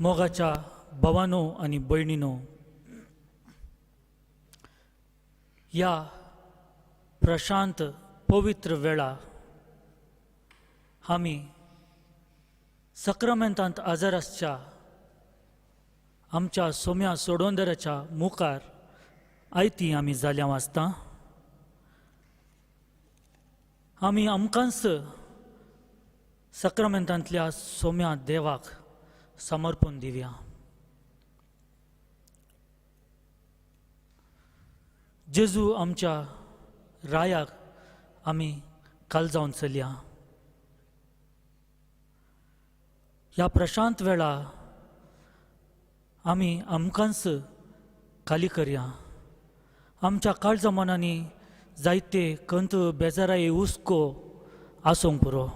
मोगाच्या भावानो आनी भयणीनो, ह्या प्रशांत पवित्र वेळा आमी सक्रामेंतांत आजार आसच्या आमच्या सोम्या सोडोंदराच्या मुखार आयती आमी जाल्या वाचता. आमी आमकांच सक्रामेंतांतल्या सोम्या देवाक समर्पण दिवया. जेजू आमच्या रायाक आमी काल जावन चलया. ह्या प्रशांत वेळा आमी आमकांच खाली करया. आमच्या काळजा मनांनी जायते कंत बेजाराय हुस्को आसूंक पुरो.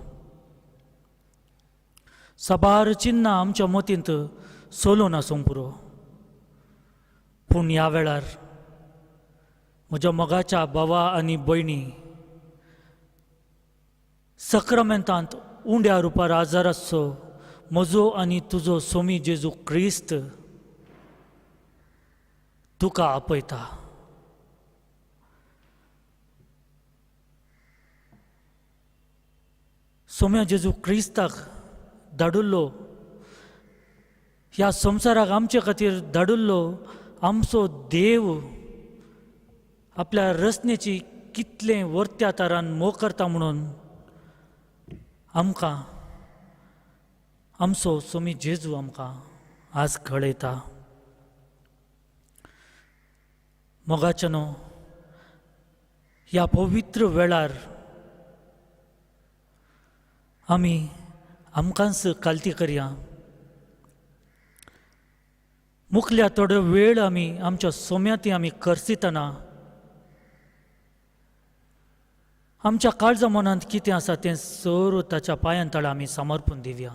साबार चिन्नां आमच्या मतींत सोलून आसूंक पुरो. पूण ह्या वेळार म्हज्या मोगाच्या भावा आनी भयणी, सक्रामेंतांत उंड्या रुपार आजार आसचो म्हजो आनी तुजो सोमी जेजू क्रिस्त तुका आपयता. सोम्या जेजू क्रिस्ताक धाडुल्लो, ह्या संवसाराक आमचे खातीर धाडुल्लो आमचो देव आपल्या रचनेची कितलें वर्त्या तारान मोग करता म्हणून आमकां आमचो सोमी जेजू आमकां आज कळयता. मोगाचे न्हू, ह्या पवित्र वेळार आमी आमकांच कालती करया. मुखल्या थोडो वेळ आमी आमच्या सोम्याती आमी करसितना आमच्या काळजा मनांत कितें आसा तें सर्व ताच्या पांयां तळा आमी समर्पण दिवया.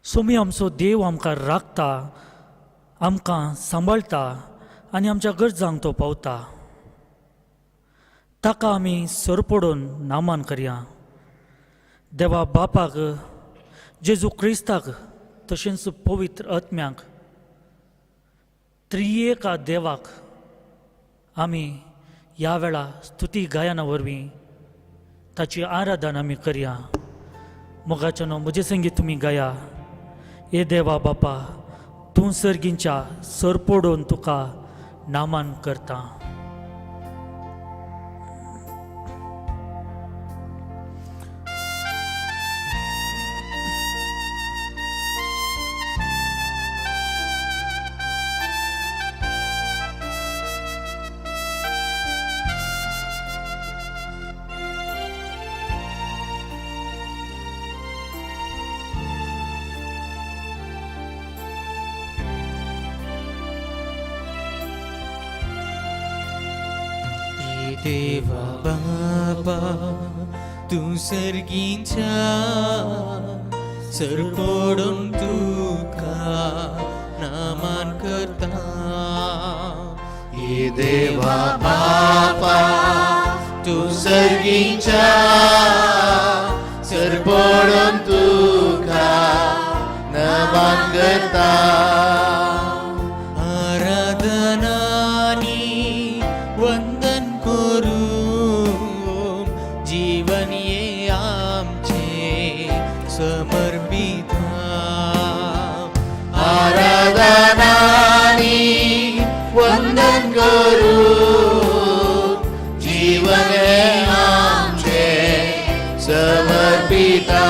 सोमी आमचो देव आमकां राखता, आमकां सांबाळटा आनी आमच्या गरजांक तो पावता. ताका आमी सरपडून नामान करया. देवा बापाक, जेजू क्रिस्ताक तशेंच पवित्र आत्म्याक, त्रियेका देवाक आमी ह्या वेळा स्तुती गायना वरवीं ताची आराधना आमी करया. मोगाच्या न्हू, म्हजे संगीत तुमी गाया. हे देवा बापा, तूं सर्गींच्या सरपडून तुका नामान करता. देवा बापा, तूं सर्गींच्या सरपडून तुका नामान करता. हे देवा बापा, तूं सर्गींच्या सरपडून तुका नामान करता. आराधनानी वंदन करून जीवन ये आमचे समर्पिता. आराधनानी वंदन करून जीवन हे आमचे समर्पिता.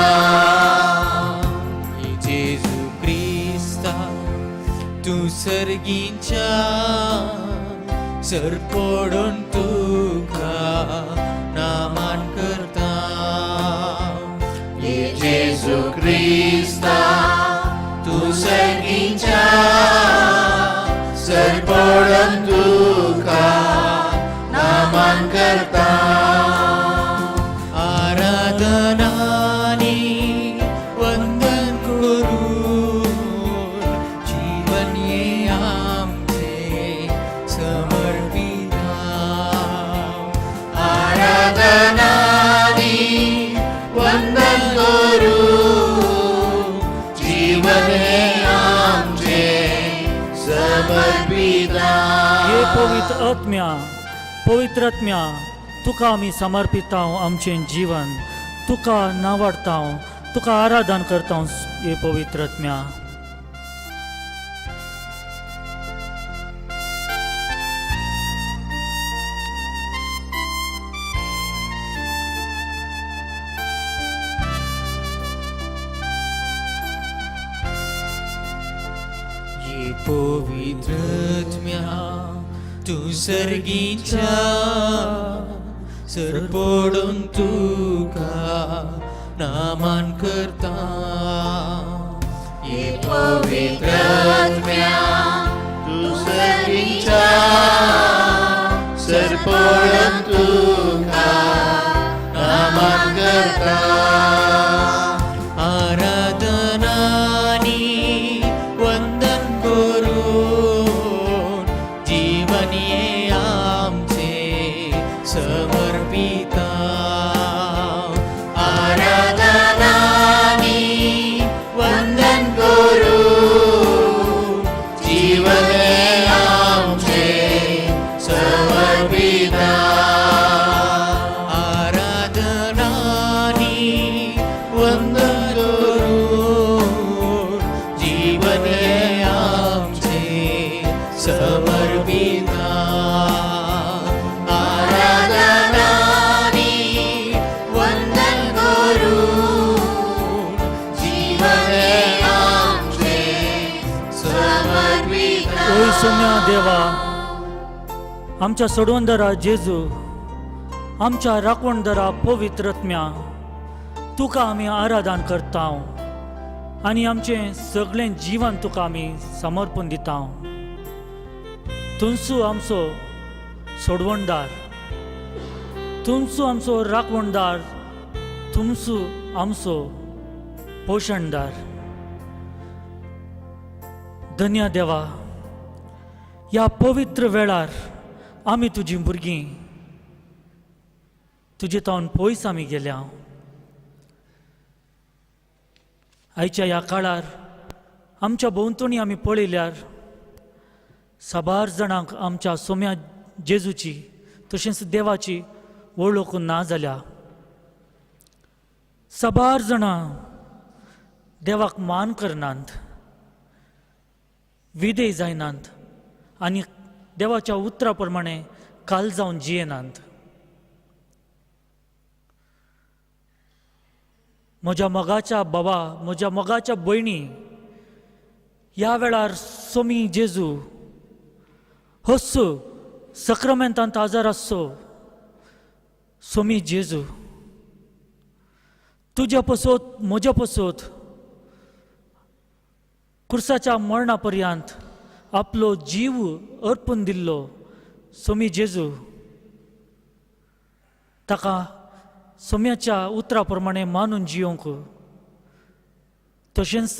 जेजू क्रिस्ता, तूं सर्गींच्या सरपडून तुका नामान करता. हे जेजू क्रिस्ता, तूं सर्गींच्या सरपडून तुका नामान करता. आराधनानी वंदन करून जीवन ये आमचे समर्पिता. आराधनानी वंदन करून जीवन पवित्र आत्म्या, पवित्र आत्म्या, तुका आमी समर्पिताव आमचें जीवन, तुका नावाडताव, तुका आराधन करता हे पवित्र आत्म्या. ये पवित्र आत्म्या तूं सर्गीच्या सरपडून तुका नामान करता. ये पवित्र आत्म्या तूं सर्गीच्या सरपडून तुका नामान करता. आराधनानी वंदन करून जीवन ये आमचे समर्पिता. आराधनानी वंदन करून जीवन हे आमचे समर्पिता. आराधनानी वंदन करून जीवन हे आमचे समर्पिता. आराधनानी वंदन करून जीवन हे आमचे समर्पिता. ओय सोम्या देवा, आमच्या सोडवणदारा जेजू, आमच्या राखवणदारा पवित्र आत्म्या, तुका आमी आराधन करता आनी आमचें सगळें जीवन तुका आमी समर्पण दिता. तुमचो आमचो सोडवणदार, तुमचो आमचो राखवणदार, तुमचो आमचो पोशणदार. धन्य देवा, ह्या पवित्र वेळार आमी तुजी भुरगीं तुजे तावन पयस आमी गेल्या. आयच्या ह्या काळार आमच्या भोंवतणी आमी पळयल्यार साबार जाणांक आमच्या सोम्या जेजूची तशेंच देवाची वळख ना जाल्या. साबार जाणां देवाक मान करनात, विधेय जायनात आनी देवाच्या उतरा प्रमाणे काल जावन जियेनात. म्हज्या मोगाच्या बाबा, म्हज्या मोगाच्या भयणी, ह्या वेळार सोमी जेजू हस्सो सक्रामेंतांत आजार आसचो. सोमी जेजू तुज्या पसत, म्हज्या पसत कुर्साच्या मरणा पर्यंत आपलो जीव अर्पून दिल्लो सोमी जेजू, ताका सोम्याच्या उतरा प्रमाणे मानून जियोंक, तशेंच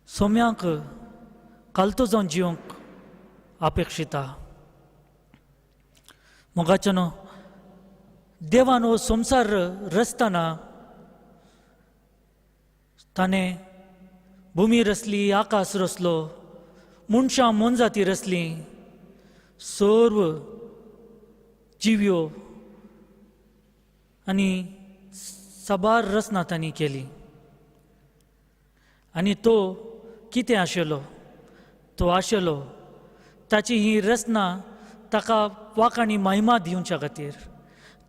सोम्याक कालतो जावन जियोंक अपेक्षिता. मोगाच्यानो, देवान हो संवसार रचतना ताणें भुमी रचली, आकाश रचलो, मनशां मोनजाती रचली, सर्व जिव्यो आनी साबार रचना तांणी केली. आनी तो कितें आशिल्लो, तो आशिल्लो ताची ही रचना ताका वाखाणी महिमा दिवच्या खातीर,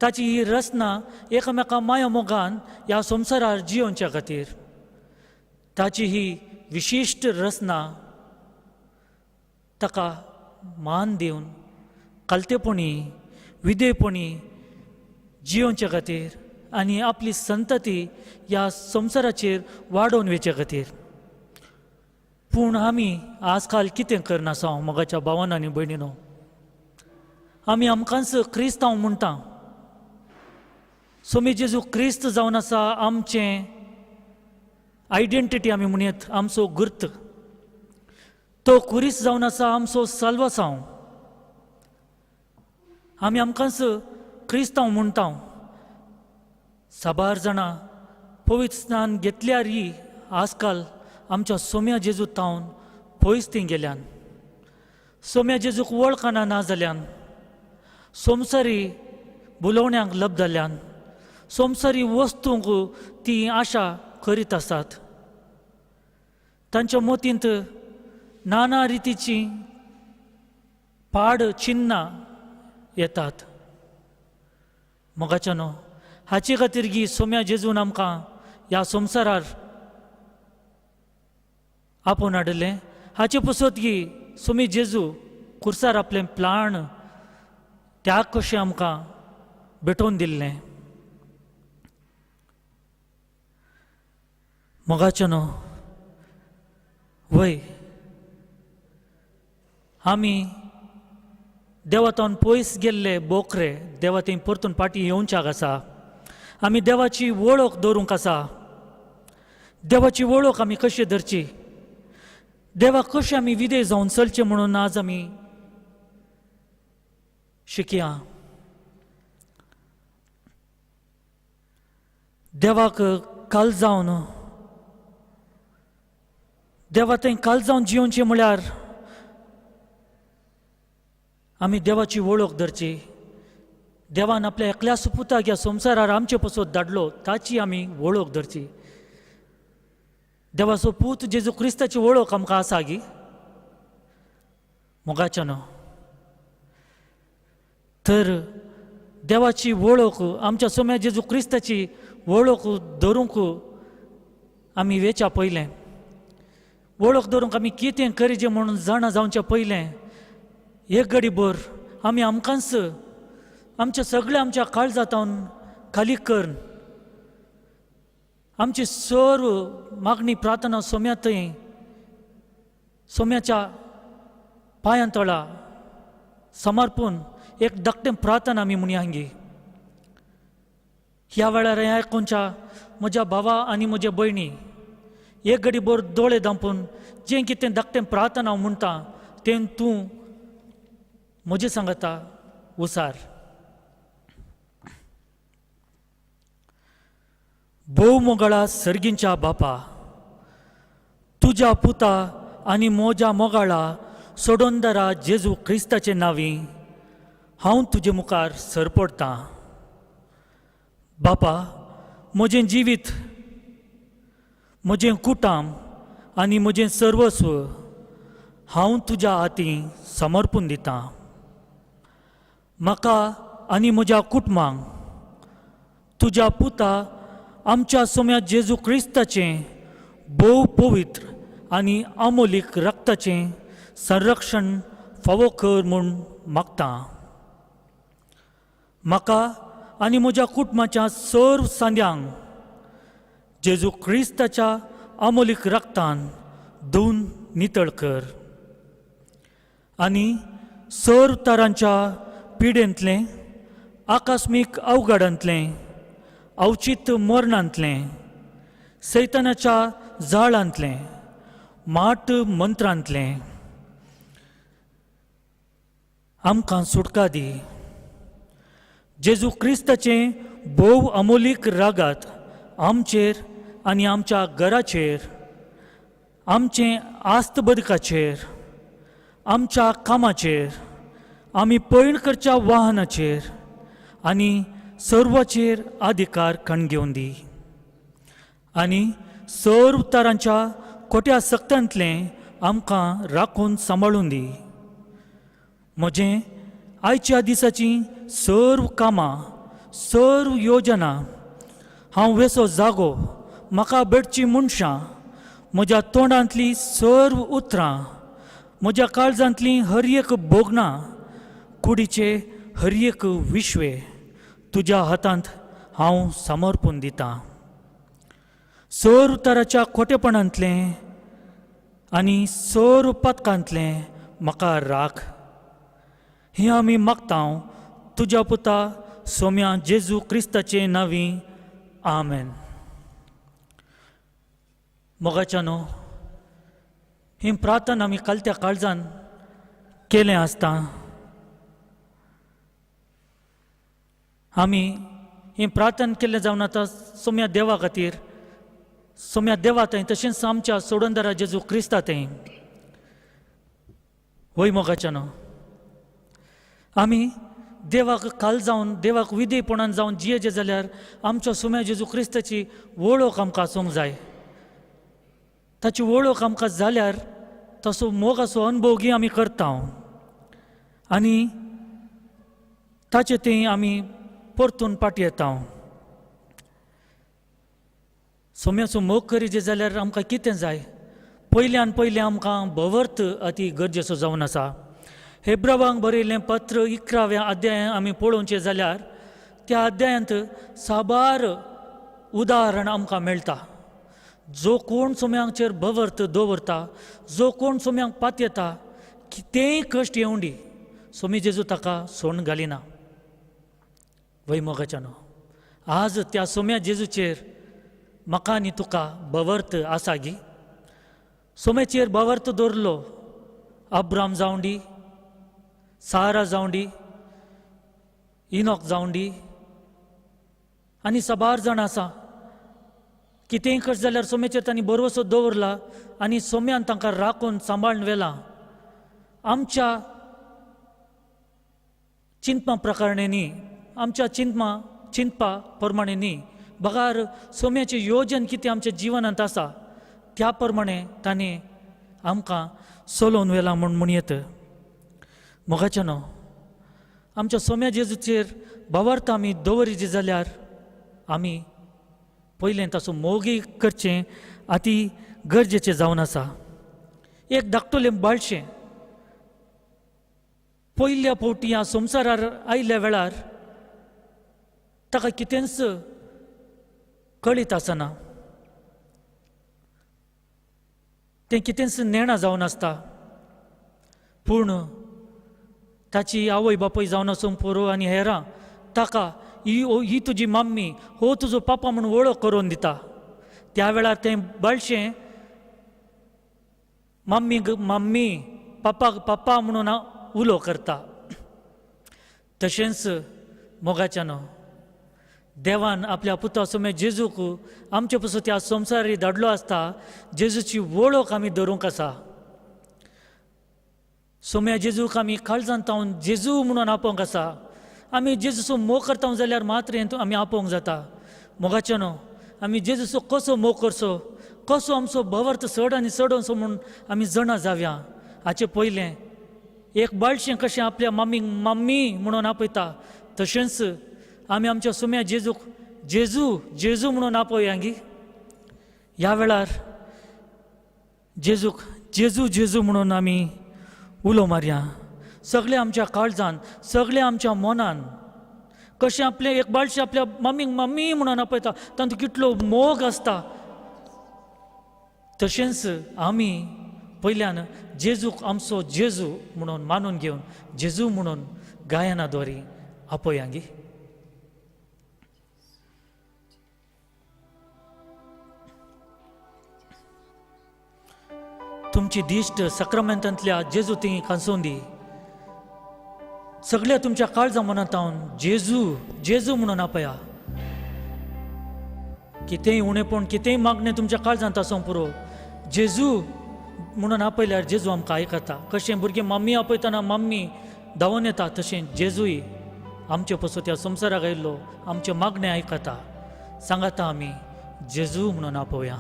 ताची ही रचना एकामेका माया मोगान ह्या संवसारार जियोवच्या खातीर, ताची ही विशिश्ट रचना ताका मान दिवन कालतेपणी विधेयपणी जियोवच्या खातीर आनी आपली संतती ह्या संवसाराचेर वाडोवन वचच्या खातीर. पूण आमी आजकाल कितें करनासा मोगाच्या भावान आनी भयणीनो, आमी आमकांच क्रिस्तांव म्हणटा. सोमी जेजू क्रिस्त जावन आसा आमचें आयडेंटिटी, आमी म्हणयत आमचो गुर्त. तो कुरीस जावन आसा आमचो साल्वासांव. आमी आमकांच क्रिस्तांव म्हणटा. साबार जाणां पवित्र स्नान घेतल्यारय आजकाल आमच्या सोम्या जेजू तावन पयस तीं गेल्यान. सोम्या जेजूक वळखना ना जाल्यान, संवसारी भुलोवण्यांक लब जाल्ल्यान, संवसारी वस्तूंक ती आशा करीत आसात. तांच्या मोतींत नाना रितीची पाड चिन्नां येतात. मोगाच्यानो, हाचे खातीर गी सोम्या जेजून आमकां ह्या संवसारार आपोवन हाडिल्लें. हाचे पसत गी सोमी जेजू खुर्सार आपलें प्लाण त्याग कशें आमकां भेटोवन दिल्लें. मोगाच्यानो, वय आमी देवातावन पयस गेल्ले बोकरे देवा थंय परतून फाटीं येवच्याक आसा. आमी देवाची वळख दवरूंक आसा. देवाची वळख आमी कशी धरची, देवाक कशें आमी विधेय जावन चलचें म्हणून आज आमी शिकया. देवाक काल जावन, देवा थंय काल जावन जियोवचें म्हळ्यार आमी देवाची वळख धरची. देवान आपल्या एकल्या सुपुताक ह्या संवसारार आमचे पसत धाडलो, ताची आमी वळख धरची. देवाचो पूत जेजू क्रिस्ताची वळख आमकां आसा गी? मोगाच्यानो, तर देवाची वळख, आमच्या सोम्या जेजू क्रिस्ताची वळख धरूंक आमी वेच्या पयलें, वळख धरूंक आमी कितें करीचें म्हणून जाणा जावचें पयलें, एक घडी भर आमी आमकांच आमच्या सगळ्या आमच्या काळजांत खाली करून आमची सर्व मागणी प्रार्थना सोम्या थंय सोम्याच्या पांयां तळा समर्पून एक धाकटें प्रार्थना आमी म्हणया हांगी. ह्या वेळार हें आयकुच्या म्हज्या भावा आनी म्हज्या भयणी एक घडी भर दोळे धांपून जें कितें धाकटें प्रार्थना हांव म्हणटा तें तूं म्हजें सांगता उसार. भोव मोगाळा सर्गींच्या बापा, तुज्या पुता आनी म्हज्या मोगाळा सोडोंदरा जेजू क्रिस्ताचे नांवी हांव तुजे मुखार सरपडटां. बापा, म्हजें जिवीत, म्हजें कुटाम आनी म्हजें सर्वस्व हांव तुज्या हातीं समर्पून दितां. म्हाका आनी म्हज्या कुटुंबांक तुज्या पुता आमच्या सोम्या जेजू क्रिस्ताचें भोव पवित्र आनी अमोलीक रक्ताचें संरक्षण फावो कर म्हूण मागतां. म्हाका आनी म्हज्या कुटुंबाच्या सर्व सांद्यांक जेजू क्रिस्ताच्या अमोलीक रक्तान धुवन नितळ कर आनी सर्व तरांच्या पिडेंतलें, आकस्मीक अवघडांतलें, अवचीत मरणांतलें, सैतानाच्या जाळांतलें, माट मंत्रांतलें आमकां सुटका दी. जेजू क्रिस्ताचें भोव अमोलीक रागात आमचेर आनी आमच्या घराचेर, आमचें आस्त बदकाचेर, आमच्या कामाचेर, आमी पयण करच्या वाहनाचेर आनी सर्वाचेर अधिकार कण घेवन दी आनी सर्व तरांच्या खोट्या सक्तांतलें आमकां राखून सांबाळून दी. म्हजें आयच्या दिसाचीं सर्व कामां, सर्व योजना, हांव वेसो जागो, म्हाका भेटची मनशां, म्हज्या तोंडांतलीं सर्व उतरां, म्हज्या काळजांतलीं हर एक भोगणां, कुडीचे हर एक विश्वे तुज्या हातांत हांव समर्पून दितां. सर्व तराच्या खोटेपणांतलें आनी सर्व पथकांतलें म्हाका राख. हें आमी मागता तुज्या पुता सोम्या जेजू क्रिस्ताचे नांवी, आमेन. मोगाच्यानो, ही प्रार्थना आमी कालत्या काळजान केलें आसता. आमी ही प्रार्थना केल्लें जावन आतां सोम्या देवा खातीर, सोम्या देवा थंय तशेंच आमच्या सोडंदरा जेजू क्रिस्ता थंय वय मोगाच्यानो, आमी देवाक काल जावन देवाक विधेयपणान जावन जियेचे जाल्यार आमच्या सुम्या जेजू क्रिस्ताची वळख आमकां आसूंक जाय. ताची वळख आमकां जाल्यार तसो मोगाचो अनुभवगी आमी करता आनी ताचे थंय आमी परतून पाटी येता. सोम्याचो मोग करीचे जाल्यार आमकां कितें जाय? पयल्यान पयलें आमकां भवर्त अती गरजेचो जावन आसा. हेब्रावांक बरयल्लें पत्र 11व्या अध्यायान आमी पळोवचें जाल्यार त्या अध्यायांत साबार उदाहरण आमकां मेळटा. जो कोण सोम्यांचेर भवर्त दवरता, जो कोण सोम्यांक पातयेता, कितेंय कश्ट येवंदी, सोमी जेजू ताका सोण घालिना. वय मोगाच्यानो, आज त्या सोम्या जेजूचेर म्हाका आनी तुका भवर्त आसा गी? सोम्याचेर भवर्त दवरलो अब्राम जावंदी, सारा जावंदी, इनोक जावंदी आनी साबार जाण आसा. कितेंय कश्ट जाल्यार सोम्याचेर तांणी भरवसो दवरला आनी सोम्यान तांकां राखून सांबाळून व्हेलां. आमच्या चिंतपा प्रकारणे न्ही, आमच्या चिंतपा प्रमाणे न्ही, बगार सोम्याचें योजन कितें आमच्या जिवनांत आसा त्या प्रमाणे ताणें आमकां चलोवन व्हेलां म्हूण म्हणयेत. मोगाच्यानो, आमच्या सोम्या जेजूचेर भावार्थ आमी दवरिजे जाल्यार आमी पयलें ताचो मोगी करचें अती गरजेचें जावन आसा. एक धाकटुलें बाळशें पयल्या फावटी ह्या संवसारार आयिल्ल्या वेळार ताका कितेंच कळीत आसना, तें कितेंच नेणा जावन आसता. पूण ताची आवय बापूय जावन आसूंक पुरो आनी हेरां ताका ही तुजी मम्मी, हो तुजो पापा म्हूण वळख करून दिता. त्या वेळार तें बाळशें मम्मी मम्मी पापाक पापा म्हणून उलो करता. तशेंच मोगाच्यानो, देवान आपल्या पुता सोम्या जेजूक आमचे पसून त्या संवसारी धाडलो आसता जेजूची वळख आमी धरूंक आसा. सोम्या जेजूक आमी काळजांत तावन जेजू म्हणून आपोवंक आसा. आमी जेजूचो मोग करता जाल्यार मात्र हें आमी आपोवंक जाता. मोगाच्यानो, आमी जेजूचो कसो मोग करचो, कसो आमचो भवर्त चड आनी चड असो म्हूण आमी जाणा जावया. हाचे पयलें एक बाळशें कशें आपल्या मम्मीक मम्मी म्हणून आपयता तशेंच आमी आमच्या सुम्या जेजूक जेजू जेजू म्हणून आपोवया गी. ह्या वेळार जेजूक जेजू जेजू म्हणून आमी उलो मारया. सगळे आमच्या काळजान, सगळे आमच्या मनान कशें आपलें एक बाळशें आपल्या मम्मीक मम्मी म्हणून आपयता तातूंत कितलो मोग आसता. तशेंच आमी पयल्यान जेजूक आमचो जेजू म्हणून मानून घेवन जेजू म्हणून गायना द्वारी आपोवया गी. तुमची दिश्ट सक्रामेंतांतल्या जेजू ती खांसून दी. सगळ्या तुमच्या काळजा मनांत हांव जेजू जेजू म्हणून आपया. कितेंय उणेपण, कितेंय मागणें तुमच्या काळजांत आसूंक पुरो, जेजू म्हणून आपयल्यार जेजू आमकां आयकता. कशें भुरगें मम्मी आपयतना मम्मी धांवून येता तशें जेजूय आमचे पसून त्या संवसाराक आयिल्लो आमचें मागणें आयकता. सांगाता आमी जेजू म्हणून आपोवया.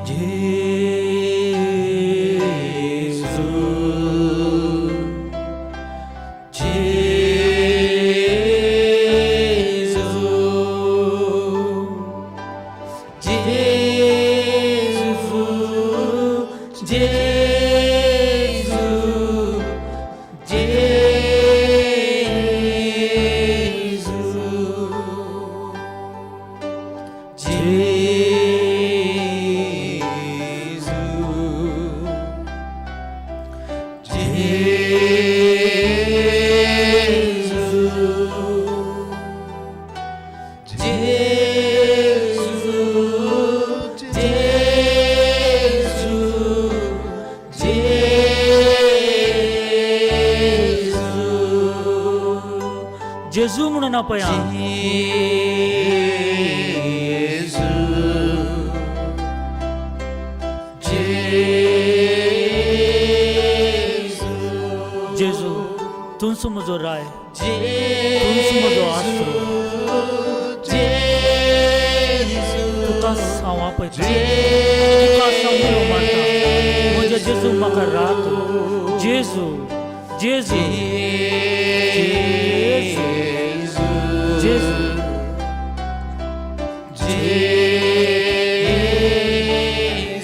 जेजू जेजू जेजू जेजू जेजू जेजू जेजू जेजू जेजू जेजू जेजू म्हणून आपया. जेजू जेजू जेजू तूंच म्हजो राय, तूंच म्हजो आसरो, तुकाच हांव आपयतां, तुकाच हांव उलो मारता. म्हज्या जेजू म्हाका राख. जेजू, जेजू, जेजू, जेजू.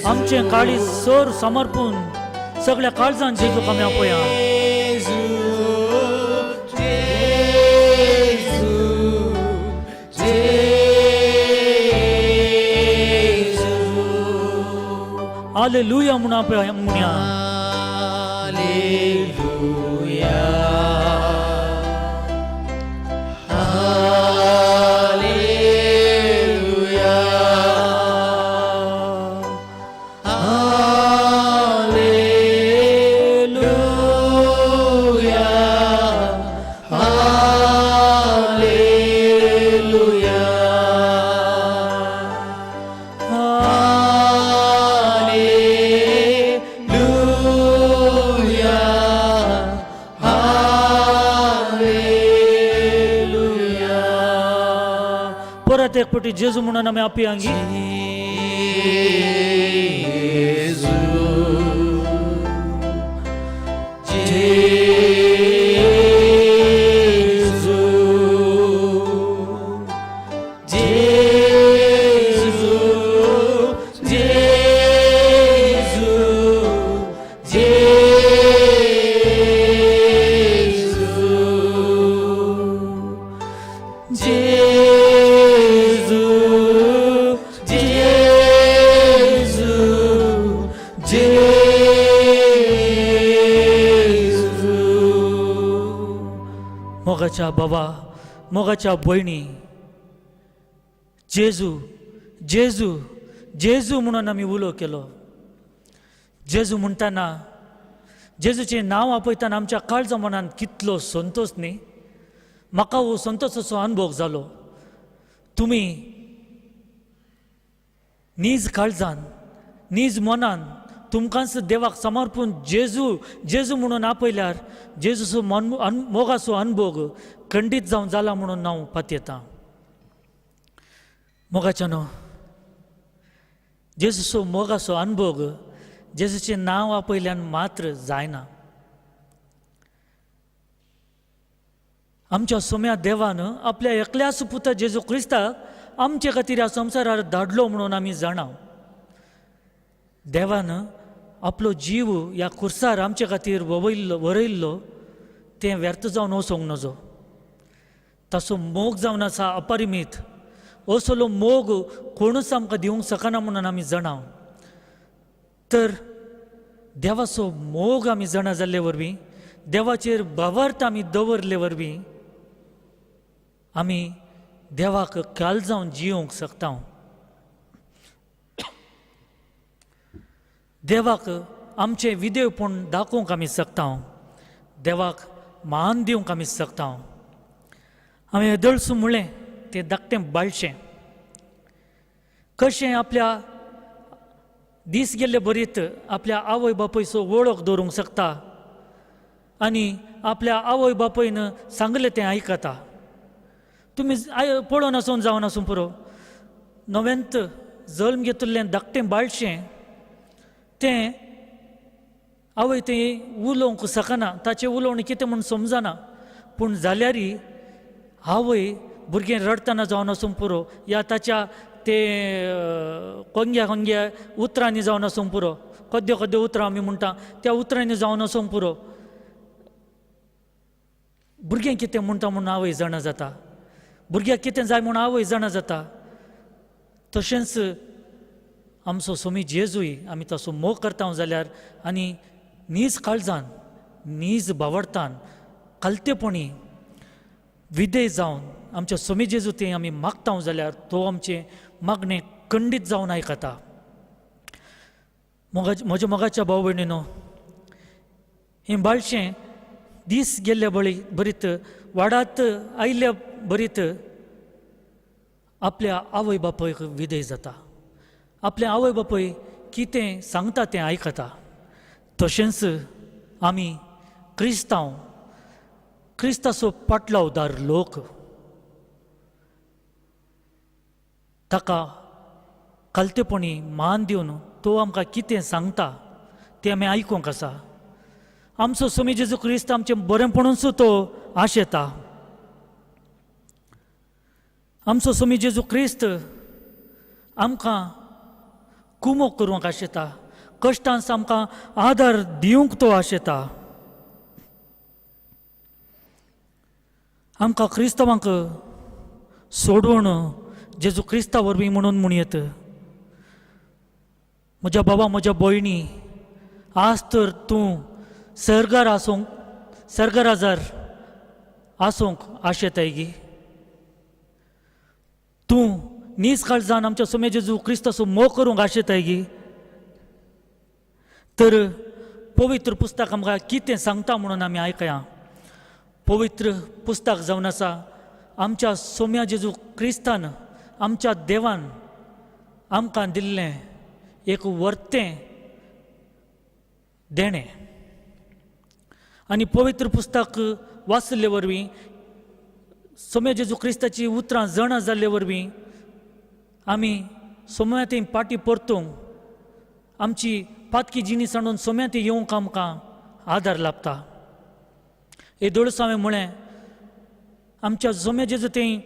आमचें काळीज सर समर्पून सगळ्या काळजान जेजूक आमी आपया. हालेलुया म्हूण आपया म्हणया. परत एक फावटी जेजू म्हणून आमी आपया. जेजू, जेजू, जेजू. मोगाच्या बाबा, मोगाच्या भयणी, जेजू, जेजू, जेजू म्हणून आमी उलो केलो. जेजू म्हणटाना, जेजूचें नांव आपयतना आमच्या काळजा मनान कितलो संतोश न्ही. म्हाका हो संतोशाचो अनुभव जालो. तुमी नीज काळजान, नीज मनान तुमकांच देवाक समर्पून जेजू, जेजू म्हणून आपयल्यार जेजूचो मन मोगाचो अनुभोग खंडीत जावन जाला म्हणून हांव पातयेतां. मोगाच्या न्हू, जेजूचो मोगाचो अनुभोग जेजूचें नांव आपयल्यान मात्र जायना. आमच्या सोम्या देवान आपल्या एकल्याच पुता जेजू क्रिस्ताक आमचे खातीर ह्या संवसारार धाडलो म्हणून आमी जाणा. देवान आपलो जीव ह्या खुर्सार आमचे खातीर ववयल्लो, वरयल्लो, तें व्यर्थ जावन वचोंक नजो. ताचो मोग जावन आसा अपरिमीत. असलो मोग कोणूच आमकां दिवंक शकना म्हणून आमी जाणा. तर देवाचो मोग आमी जाणा जाल्ले वरवीं, देवाचेर भावार्थ आमी दवरले वरवीं आमी देवाक काल जावन जियोंक शकता. देवाक आमचें विदेवपण दाखोवंक आमी शकता. देवाक मान दिवंक आमी शकता. हांवें येदोळसूं म्हणलें तें धाकटें बाळशें कशें आपल्या दीस गेल्ले बरीत आपल्या आवय बापायचो वळख दवरूंक शकता आनी आपल्या आवय बापायन सांगलें तें आयकता. तुमी पळोवन आसून जावन आसूं पुरो, नव्यांत जल्म घेतिल्लें धाकटें बाळशें तें आवय तें उलोवंक शकना, ताचें उलोवणें कितें म्हूण समजना, पूण जाल्यारय आवय भुरगें रडटना जावन आसूं पुरो, या ताच्या ते कोंग्या कोंग्या उतरांनी जावन आसूं पुरो, कद्यो कद्यो उतरां आमी म्हणटा त्या उतरांनी जावन आसूं पुरो, भुरगें कितें म्हणटा म्हूण आवय जाणा जाता, भुरग्याक कितें जाय म्हूण आवय जाणा जाता. तशेंच आमचो सोमी जेजूय आमी तसो मोग करता जाल्यार आनी नीज काळजान, नीज बावडतान, खालतेपणी विधेय जावन आमच्या सोमी जेजू तें आमी मागता जाल्यार तो आमचें मागणें खंडीत जावन आयकता. म्हज्या मोगाच्या भाव भयणीनो, हें बाळशें दीस गेल्ले बळी बरीत वाडात आयिल्ल्या बरीत आपल्या आवय बापायक विधेय जाता, आपल्या आवय बापूय कितें सांगता तें आयकता. तशेंच आमी क्रिस्तांव, क्रिस्ताचो पाटलावदार लोक ताका खालतेपणी मान दिवन तो आमकां कितें सांगता तें आमी आयकूंक आसा. आमचो स्वामी जेजू क्रिस्त आमचें बरेंपणूच तो आशेता. आमचो स्वामी जेजू क्रिस्त आमकां कुमोक करूंक आशेता, कश्टांस आमकां आदार दिवंक तो आशेता. आमकां क्रिस्तांवांक सोडवण जेजू क्रिस्ता वरवीं म्हणून म्हणयत. म्हज्या बाबा, म्हज्या भयणी, आज तर तूं सर्गार आसूंक, सर्गार आसूंक आशेताय गी? तूं नीज काळजान आमच्या स्वामी जेजू क्रिस्ताचो मोग करूंक आशेताय गी? तर पवित्र पुस्तक आमकां कितें सांगता म्हणून आमी आयकया. पवित्र पुस्तक जावन आसा आमच्या सोम्या जेजू क्रिस्तान, आमच्या देवान आमकां दिल्लें एक वर्तें देणें. आनी पवित्र पुस्तक वाचिल्ले वरवीं, सोम्या जेजू क्रिस्ताची उतरां जाणा जाल्ले वरवीं आमी सोम्या थंय पाटी परतूंक, आमची पातकी जिणी सांडून सोम्या थंय येवंक आमकां आदार लाभता. येदोळच हांवें म्हळें, आमच्या सोम्या जेजू थंय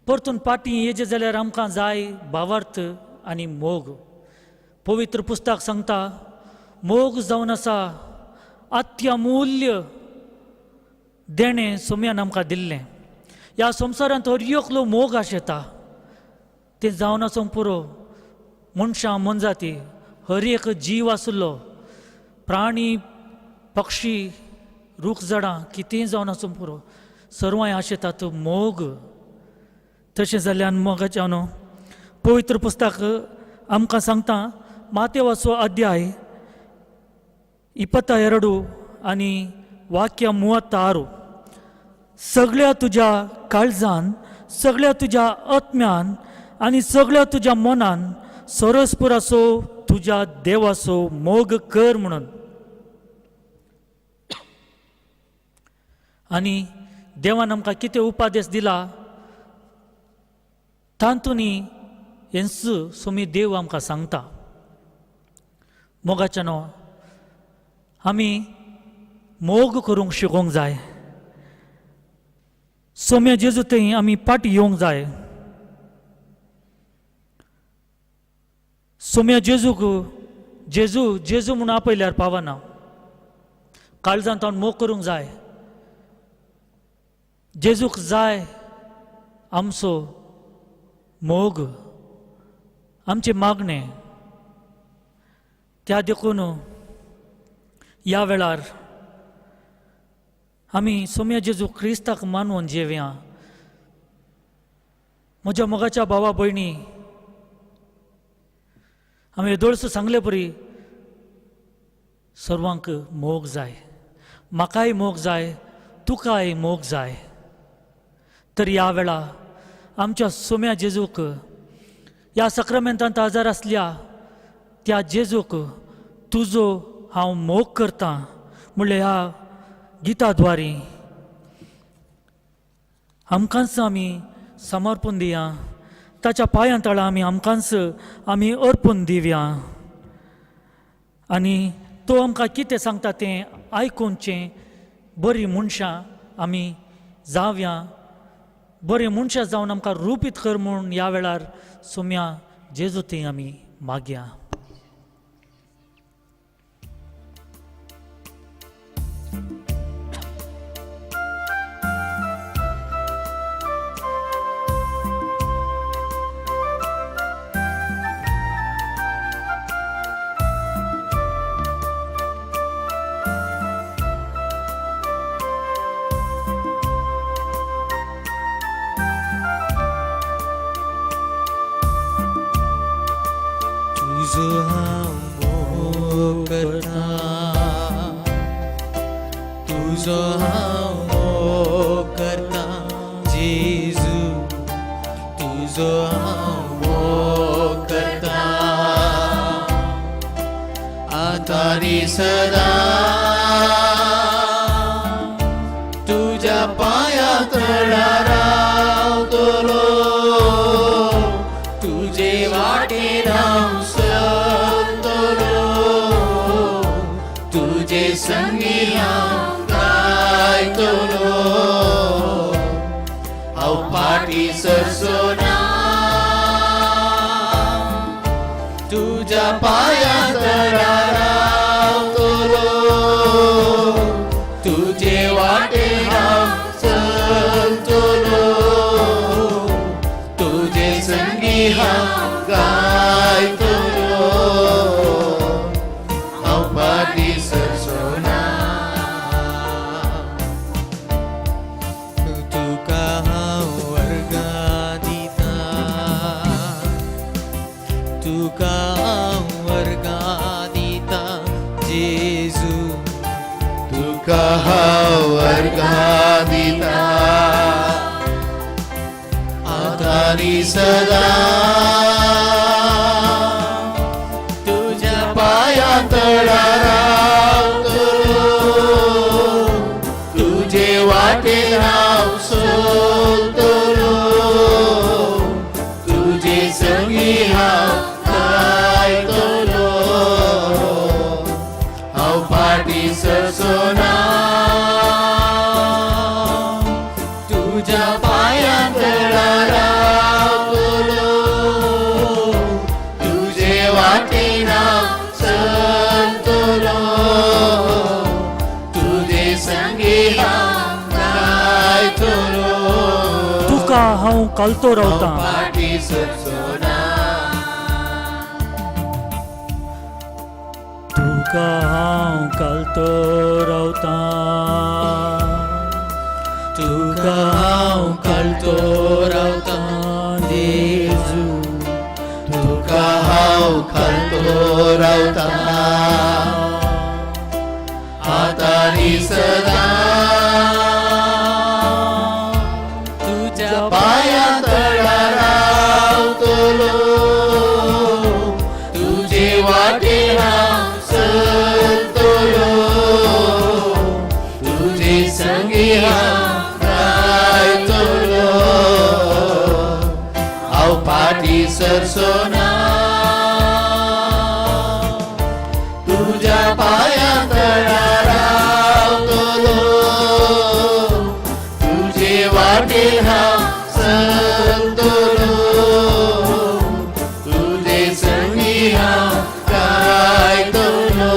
परतून पाटी येयचें जाल्यार आमकां जाय भावार्थ आनी मोग. पवित्र पुस्तक सांगता मोग जावन आसा अत्यामूल्य देणें सोम्यान आमकां दिल्लें. ह्या संवसारांत हर एकलो मोग आशेता, तें जावन आसूंक पुरो. मनशां मोनजाती हर एक जीव आसलो, प्राणी पक्षी रूख झाडां कितेंय जावन आसूंक पुरो, सर्वांय आशेतात मोग. तशें जाल्ल्यान मोगाचें न्हू पवित्र पुस्तक आमकां सांगता मातेवाचो अध्याय 22 आनी वाक्य 36, सगळ्या तुज्या काळजान, सगळ्या तुज्या आत्म्यान आनी सगळ्या तुज्या मनान सरसपुराचो तुज्या देवाचो मोग कर म्हणून. आनी देवान आमकां कितें उपादेश दिला तातूंनी हेंच स्वामी देव आमकां सांगता. मोगाच्या न्हू आमी मोग करूंक शिकोवंक जाय. सोम्या जेजू थंय आमी पाटी येवंक जाय. सोम्या जेजूक जेजू जेजू म्हूण आपयल्यार पावना, काळजांत तावन मोग करूंक जाय. जेजूक जाय आमचो मोग, आमचें मागणें. त्या देखून ह्या वेळार आमी सोम्या जेजू क्रिस्ताक मानून जेवया. म्हज्या मोगाच्या भावा भयणी, आमी येदोळसो सांगले परी सर्वांक मोग जाय. म्हाकाय मोग जाय, तुकाय मोग जाय. तर ह्या वेळा आमच्या सोम्या जेजूक, ह्या सक्रामेंतांत आजार आसल्या त्या जेजूक तुजो हांव मोग करतां म्हणल्यार ह्या गिता द्वारी आमकांच आमी समर्पण दिया. ताच्या पांयां तळा आमी आमकांच आमी अर्पून दिवया. आनी तो आमकां कितें सांगता तें आयकुचें. बरीं मनशां आमी जावया, बरीं मनशां जावन आमकां रुपीत कर म्हूण ह्या वेळार सोम्या जेजू थंय आमी मागया. तुजो हांव मोग करता, तुजो हांव मोग करता जेजू, तुजो हांव मोग करता आतां आनी सदां. फाटीं सरचो ना. तुज्या पांयां तळार रावतलो, तुजे वाटेन हांव चलतलो, तुजे संगी हांव गायतलो, हांव फाटीं सरचो ना. तुका हांव वर्गां दिता, तुका हांव वर्गां दिता जेजू, तुका हांव वर्गां दिता, आतां आनी सदां. तुज्या पांयां तळार रावतलो, तुजे वाटेन हांव चलतलो, तुजे संगी हांव गायतलो, हांव फाटीं सरचो ना. तुज्या पांयां तळार रावतलो, तुजे वाटेन हांव चलतलो, तुजे संगी हांव गायतलो, तुका हांव कालतो रावतां. फाटीं सरचो ना. तुका हांव कालतो रावतां, तुका हांव कालतो रावतां जेजू, तुका हांव खालतो रावतां, आतां आनी सदां. तुज्या पांयां तळार रावतलो, तुजे वाटेन हांव चलतलो, तुजे संगी हांव गायतलो, हांव फाटीं सरचो ना. तुज्या पांयां तळार रावतलो, तुजे वाटेन हांव चलतलो, तुजे संगी हांव गायतलो,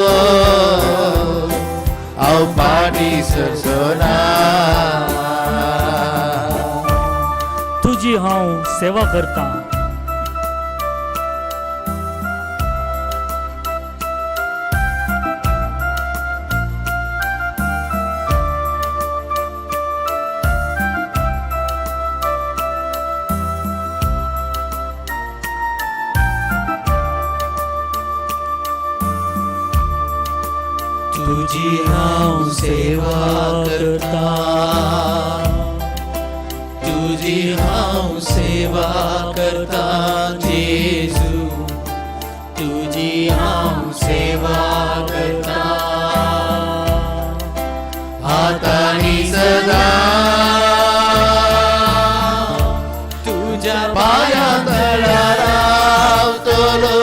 हांव फाटीं सरचो ना. तुजी हांव सेवा करतां. तुजी हांव सेवा करता, तुजी हांव सेवा करता जेजू, तुजी हांव सेवा करता, आतां आनी सदां. तुज्या पांयां तळार रावतलो,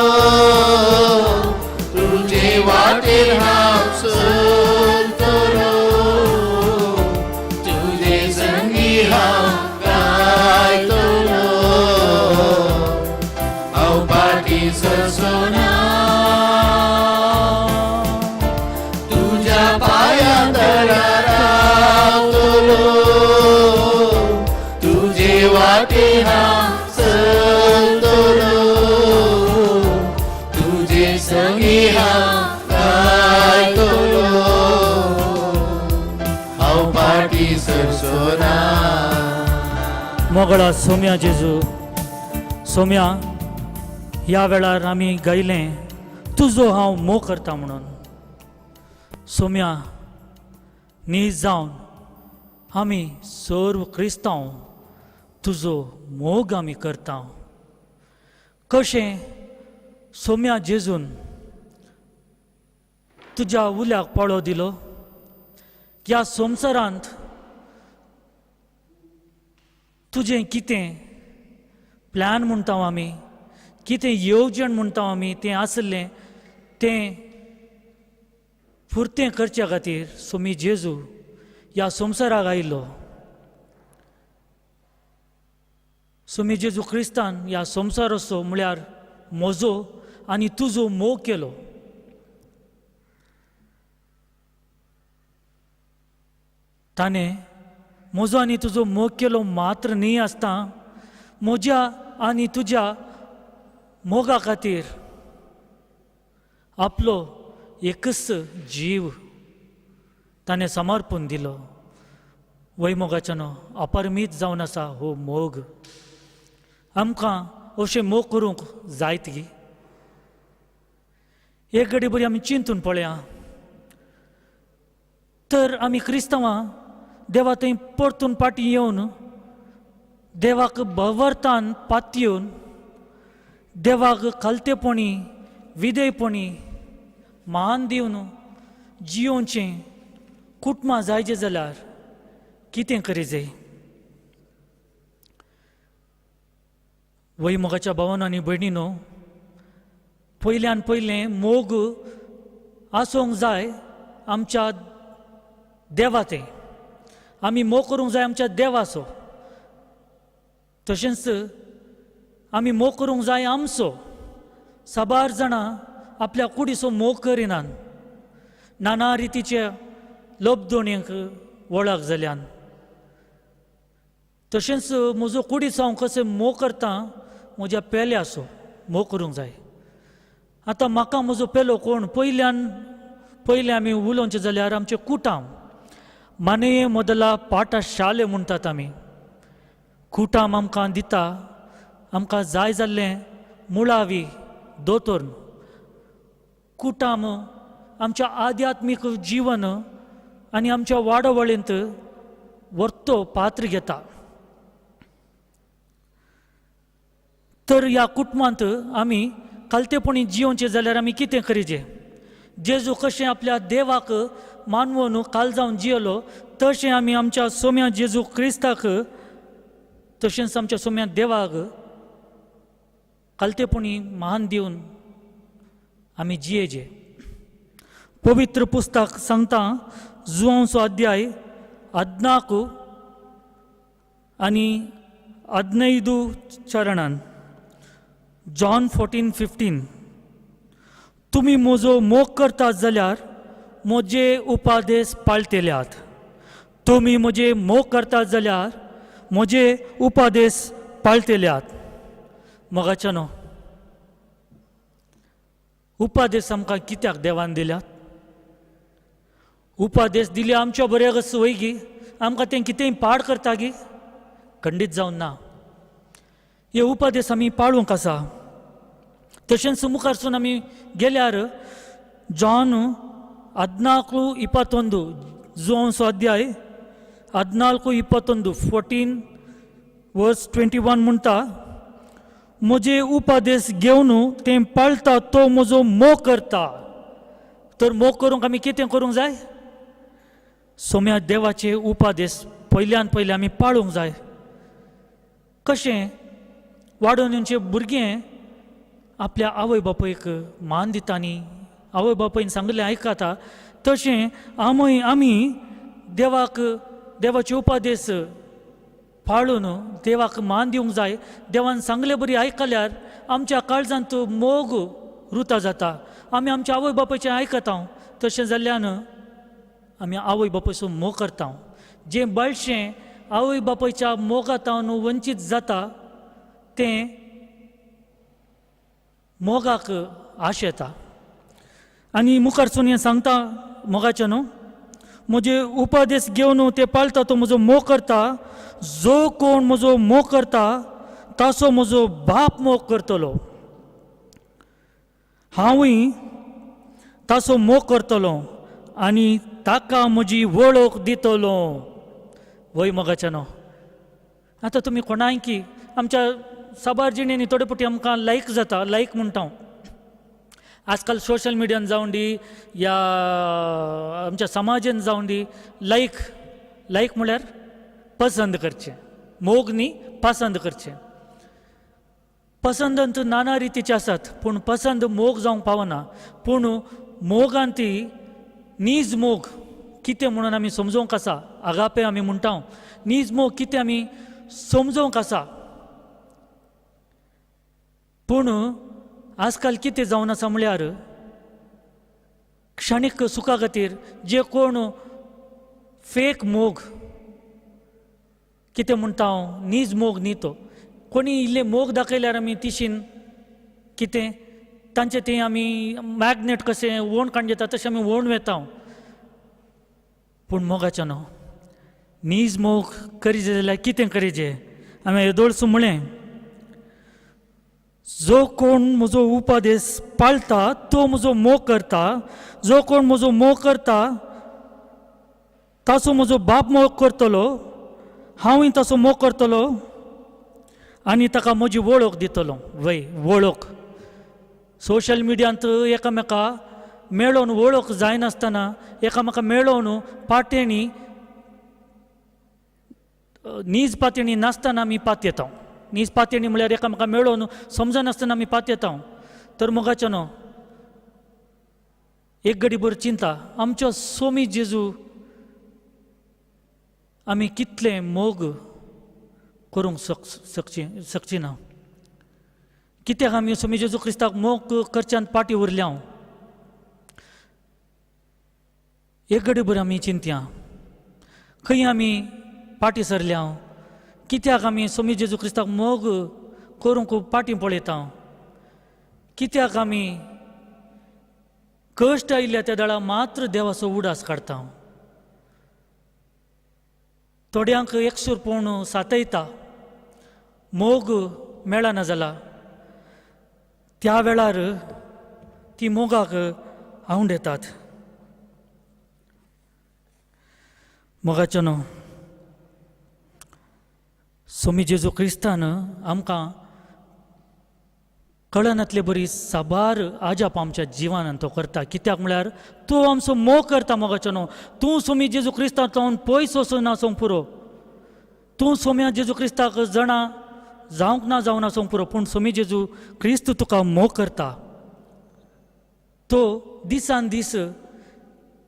तुजे वाटेन हांव चलतलो, तुजे संगी हांव गायतलो, हांव फाटीं सरचो ना. तुज्या पांयां तळार रावतलो, तुजे वाटेन हांव चलतलो, तुजे संगी हांव गायतलो, हांव फाटीं सरचो ना. मोगळा सोम्या जेजू, सोम्या, ह्या वेळार आमी गायलें तुजो हांव मोग करता म्हणून. सोम्या, नीज जावन आमी सर्व क्रिस्तांव तुजो मोग आमी करता. कशें सोम्या जेजून तुज्या उल्याक पाळो दिलो, ह्या संवसारांत तुजें कितें प्लॅन म्हणटा आमी, कितें येवजण म्हणटा आमी, तें आसलें तें फुरतें करच्या खातीर सोमी जेजू ह्या संवसाराक आयलो. सोमी जेजू क्रिस्तान ह्या संवसाराचो म्हळ्यार म्हजो आनी तुजो मोग केलो. ताणें म्हजो आनी तुजो मोग केलो मात्र न्ही आसता म्हज्या आनी तुज्या मोगा खातीर आपलो एकच जीव ताणें समर्पून दिलो. वय मोगाच्यानो, अपरमीत जावन आसा हो मोग. आमकां अशें मोग करूंक जायत गी? एक घडी बरी आमी चिंतून पळया. तर आमी क्रिस्तांवां देवा थंय परतून फाटीं येवन देवाक भवर्थान पातयेवन देवाक खालतेपणी विधेयपणी मान दिवन जियोवचें कुटुंबां जायचें जाल्यार कितें करी जाय? वय मोगाच्या भावान आनी भयणीनो, पयल्यान पयलें मोग आसूंक जाय आमच्या देवा तें. आमी मोग करूंक जाय आमच्या देवाचो, तशेंच आमी मोग करूंक जाय आमचो. साबार जाणां आपल्या कुडीचो मोग करिनात, नाना रितीचे लोबदोणयेक वळख जाल्यान. तशेंच म्हजो कुडीचो हांव कसो मोग करता म्हज्या पेल्याचो मोग करूंक जाय. आतां म्हाका म्हजो पेलो कोण? पयल्यान पयलें आमी उलोवचें जाल्यार आमचें कुटाम मानये मोदला पाठशाले म्हणटात आमी. कुटाम आमकां दिता आमकां जाय जाल्लें मुळावी दोतोर. कुटाम आमच्या आध्यात्मीक जीवन आनी आमच्या वाडावळींत व्हरतो पात्र घेता. तर ह्या कुटुंबांत आमी खालतेपणी जियोवचें जाल्यार आमी कितें करीजे? जेजू कशें आपल्या देवाक मानवून काल जावन जियेलो तशें आमी आमच्या सोम्या जेजू क्रिस्ताक तशेंच आमच्या सोम्या देवाक खालतेपणी मान दिवन आमी जियेजे. पवित्र पुस्तक सांगता जुवांचो अध्याय 14 आनी 15 चरणान, जॉन 14:15, तुमी म्हजो मोग करतात जाल्यार म्हजे उपादेश पाळटेल्यात. तुमी म्हजे मोग करतात जाल्यार म्हजे उपादेश पाळटेल्यात. मोगाच्यानो, उपादेश आमकां कित्याक देवान दिल्यात? उपादेश दिल्या आमच्या बऱ्याक वय गी? आमकां तें कितेंय पाड करता गी? खंडीत जावन ना. हे उपादेश आमी पाळूंक आसा. तशेंच मुखारसून आमी गेल्यार जॉन 14:21, जुवांचो अध्याय 14:21, 14:21 म्हणटा, म्हजे उपादेश घेवन तें पाळटा तो म्हजो मोग करता. तर मोग करूंक आमी कितें करूंक जाय? सोम्या देवाचे उपादेश पयल्यान पयले आमी पाळूंक जाय. कशें वाडोवन येवचें भुरगें आपल्या आवय बापायक मान दिता न्ही, आवय बापायन सांगिल्लें आयकता, तशें आमी आमी देवाक देवाचे उपादेश पाळून देवाक मान दिवंक जाय. देवान सांगले बरी आयकल्यार आमच्या काळजांत मोग रुता जाता. आमी आमच्या आवय बापायचें आयकता, तशें जाल्ल्यान आमी आवय बापायचो मोग करता. जें बाळशें आवय बापायच्या मोगातावन वंचीत जाता तें मोगाक आश येता. आनी मुखारसून हें सांगता मोगाचें न्हू, म्हजे उपादेश घेवन ते पाळटा तो म्हजो मोग करता. जो कोण म्हजो मोग करता ताचो म्हजो बाप मोग करतलो, हांवूय ताचो मोग करतलो आनी ताका म्हजी वळख दितलो. वय मोगाचें न्हू, आतां तुमी कोणाय की आमच्या साबार जिणेंनी थोडे फावटी आमकां लायक जाता, लायक म्हणटा हांव. आजकाल सोशल मिडियान जावं दी या आमच्या समाजान जावं दी, लायक लायक म्हळ्यार पसंद करचें, मोग न्ही पसंद करचें. पसंद नाना रितीचे आसात, पूण पसंद मोग जावंक पावना. पूण मोगान ती नीज मोग कितें म्हणून आमी समजोवंक आसा. आगापे आमी म्हणटा, नीज मोग कितें आमी समजोवंक आसा. पूण आजकाल कितें जावन आसा म्हळ्यार क्षणीक सुखा खातीर जे कोण फेक मोग कितें म्हणटा हांव, नीज मोग न्ही तो. कोणी इल्ले मोग दाखयल्यार आमी तिशीन कितें तांचें तें आमी मॅग्नेट कशें ओण काडून येता तशें आमी ओण वेता. पूण मोगाचें न्हू, नीज मोग करीजे जाल्यार कितें करीजे? हांवें येदोळसून म्हळें, जो कोण म्हजो उपदेश पाळटा तो म्हजो मोग करता, जो कोण म्हजो मोग करता ताचो म्हजो बाप मोग करतलो, हांवूय ताचो मोग करतलो आनी ताका म्हजी वळख दितलो. वय वळख सोशल मिडियांत एकामेका मेळोवन वळख जायनासतना एकामेका मेळोवन पाटेणी नीज पातेणी नासतना आमी पातयेता. नीज पातेणी म्हळ्यार एकामेका मेळोवन समजनासतना आमी पातयेता. तर मोगाचें न्हू, एक घडी भर चिंता, आमचो सोमी जेजू आमी कितलें मोग करूंक सकची ना? कित्याक आमी सोमी जेजू क्रिस्ताक मोग करच्यान पाटी उरल्या? एक घडी भर आमी चिंतया, खंय आमी पाटी सरल्या? कित्याक आमी सोमी जेजू क्रिस्ताक मोग करूंक पाटी पळयता? कित्याक आमी कश्ट आयिल्ल्या त्या दळा मात्र देवाचो उडास काडता? थोड्यांक एकसूरपण सातयता, मोग मेळना जाला, त्या वेळार ती मोगाक आंवडेतात. मोगाचें न्हू, सोमी जेजू क्रिस्तान आमकां कळनातले बरी साबार आजाप आमच्या जिवनान तो करता. कित्याक म्हळ्यार तूं आमचो मोग करता. मोगाचो न्हू, तूं सोमी जेजू क्रिस्तांतल्यान पयस वचून आसूंक पुरो, तूं सोम्या जेजू क्रिस्ताक जाणा जावंक ना जावन आसूंक पुरो, पूण सोमी जेजू क्रिस्त तुका मोग करता. तो दिसान दीस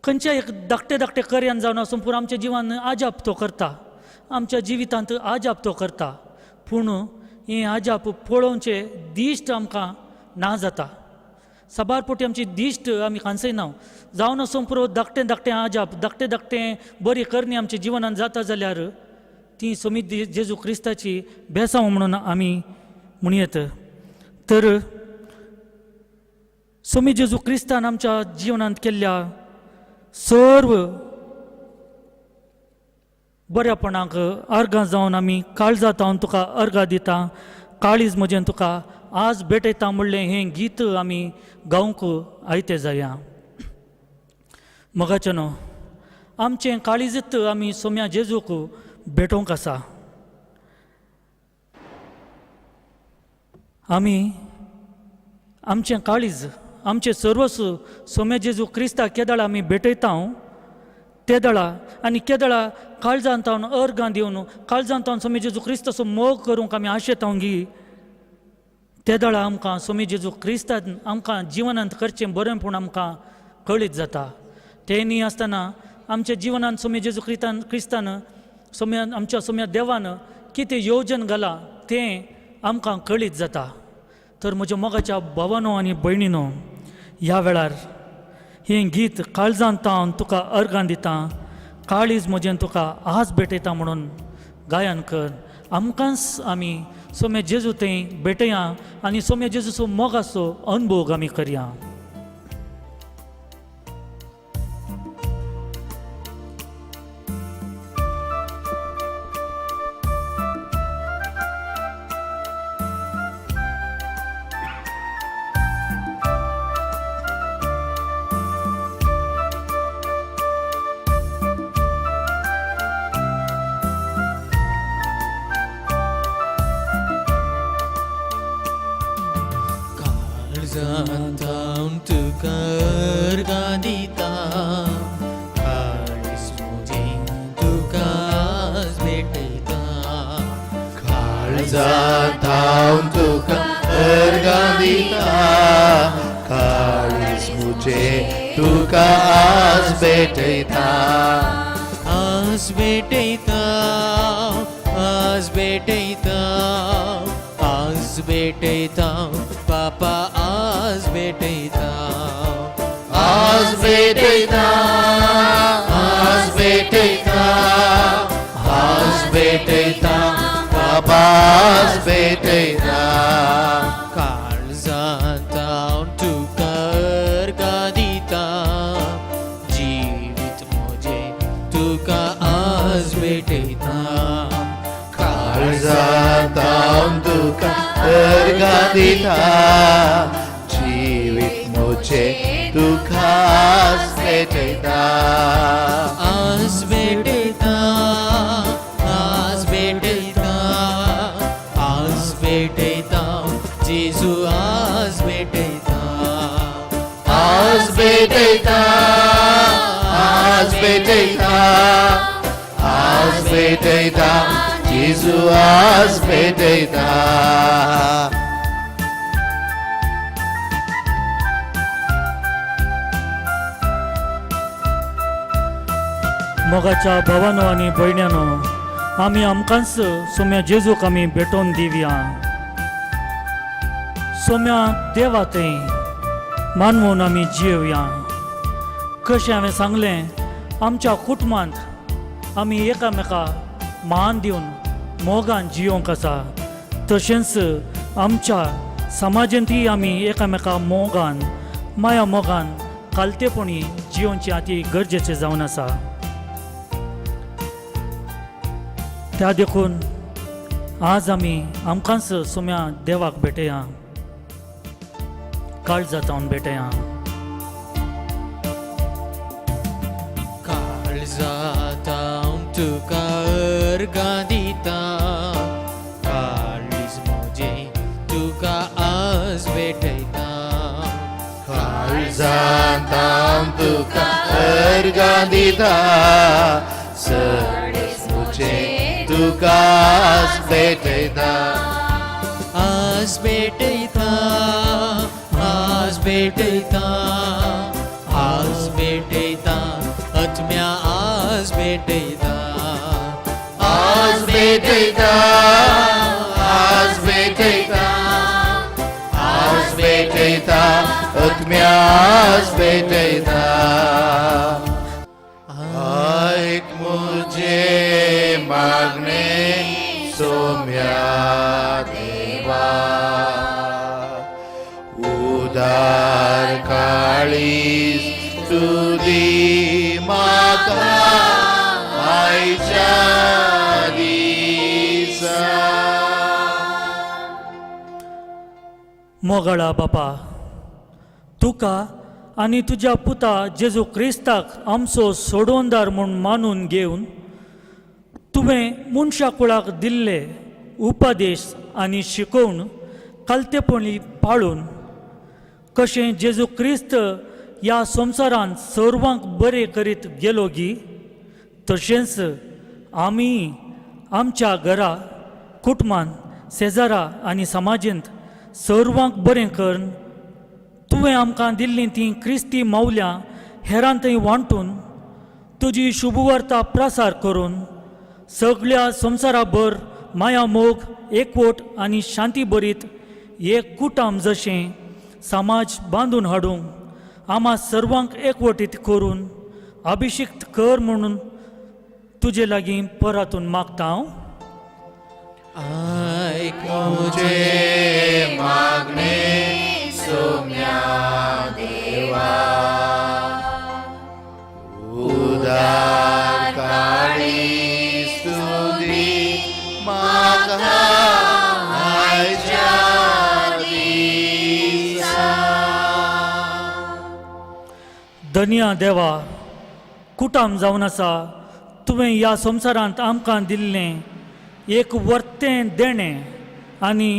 खंयच्या एक धाकटे धाकटे कर्यान जावन आसूं पुरो आमच्या जिवान आजाप तो करता, आमच्या जिवितांत आजाप तो करता. पूण हें आजाप पळोवचें दिश्ट आमकां ना जाता. साबार पोटी आमची दिश्ट आमी खांसयना. जावन आसूं पुरो धाकटें धाकटें आजाप, धाकटें धाकटें बरी करणी आमच्या जिवनांत जाता जाल्यार ती सोमी जेजू क्रिस्ताची बेसांव म्हणून आमी म्हणयत. तर सोमी जेजू क्रिस्तान आमच्या जिवनांत केल्ल्या सर्व बऱ्यापणाक अर्गां जावन आमी काळजांत हांव तुका अर्गां दिता, काळीज म्हजें तुका आज भेटयता म्हणलें हें गीत आमी गावंक आयतें जाया. मोगाचें न्हू, आमचें काळीजत आमी सोम्या जेजूक भेटोवंक आसा. आमी आमचें काळीज आमचें सर्वस्व सोम्या जेजू क्रिस्ताक केदळा आमी भेटयता तेदळा आनी केदळा काळजांत हांव अर्गां दिवन काळजांत हांव सोमी जेजू क्रिस्ताचो मोग करूंक आमी आशेता गी, तेदळा आमकां सोमी जेजू क्रिस्तान आमकां जिवनांत करचें बरें पूण आमकां कळीत जाता. तें न्ही आसतना आमच्या जिवनांत सोमी जेजू क्रिस्तान सोम्या आमच्या सोम्या देवान कितें योजन घालां तें आमकां कळीत जाता. तर म्हज्या मोगाच्या भावानो आनी भयणीनो, ह्या वेळार हें गीत काळजांत हांव तुका अर्गां दिता, काळीज म्हजें तुका आज भेटयता म्हणून गायन कर. आमकांच आमी सोम्या जेजू थंय भेटया आनी सोम्या जेजूचो मोगाचो अनुभोग आमी करया. काळजांत तुका अर्गां दिता, काळीज म्हजें तुका आज भेटयता. काळजांत हांव तुका अर्गां दिता, काळीज म्हजें तुका आज भेटयता. आज भेटयता, आज भेटयता, आज भेटयता पापा आज भेटयता. आज भेटयता, आज भेटयता, आज भेटयता बाबा, आज भेटयता. काळजांत हांव तुका अर्गां दिता, जिवीत म्हजें तुका आज भेटयता. काळजांत हांव तुका अर्गां दिता, जिवीत म्हजें तुका आज भेटयता. आज भेटयता, आज भेटयता, आज भेटयता जेजू, आज भेटयता. आज भेटयता, आज भेटयता, आज भेटयता जेजू, आज भेटयता. मोगाच्या भावानो आनी भयण्यानो, आमी आमकांच सोम्या जेजूक आमी भेटोवन दिवया. सोम्या देवा थंय मानवून आमी जियोया. कशें हांवें सांगलें, आमच्या कुटुंबांत आमी एकामेका मान दिवन मोगान जियोंक आसा, तशेंच आमच्या समाजांतय आमी एकामेका मोगान माया मोगान कालतेपणी जियोवचें अती गरजेचें जावन आसा. त्या देखून आज आमी आमकांच सोम्या देवाक भेटया, काळजा जावन भेटया. काळजांत हांव तुका अर्गां दिता, काळीज म्हजें तुका आज भेटयता. काळजांत हांव तुका अर्गां दिता, सगळें म्हजें तुका आज भेटयता. आज भेटयता, आज भेटयता, आज भेटयता आत्म्या, आज भेटयता. आज भेटयता, आज भेटयता, आज भेटयता आत्म्या, आज भेटयता. आयक म्हजें मागणें सोम्या देवा, उदार काळीज तूं दी म्हाका आयच्या दिसा. मोगाळा बापा, तुका आनी तुज्या पुता जेजू क्रिस्ताक आमचो सोडवणदार म्हूण मानून घेवन तुवें मनशा कुळाक दिल्ले उपदेश आनी शिकोवण कालतेपणी पाळून कशें जेजू क्रिस्त ह्या संवसारांत सर्वांक बरें करीत गेलो गी, तशेंच आमी आमच्या घरा कुटुंबान शेजारा आनी समाजेंत सर्वांक बरें करून तुवें आमकां दिल्लीं तीं क्रिस्ती मावल्यां हेरां थंय वांटून तुजी शुभवार्ता प्रसार करून सगळ्या संवसाराभर माया मोग एकवट आनी शांती भरीत एक कुटाम जशें समाज बांदून हाडूंक आमा सर्वांक एकवटीत करून अभिषिक्त कर म्हणून तुजे लागीं परातून मागता हांव. आयक म्हजें मागणें सोम्या देवा, उदार काळीज तूं दी म्हाका आयच्या दिसा. धनया देवा, कुटाम जावन आसा तुवें ह्या संवसारांत आमकां दिल्लें एक वर्तें देणें आनी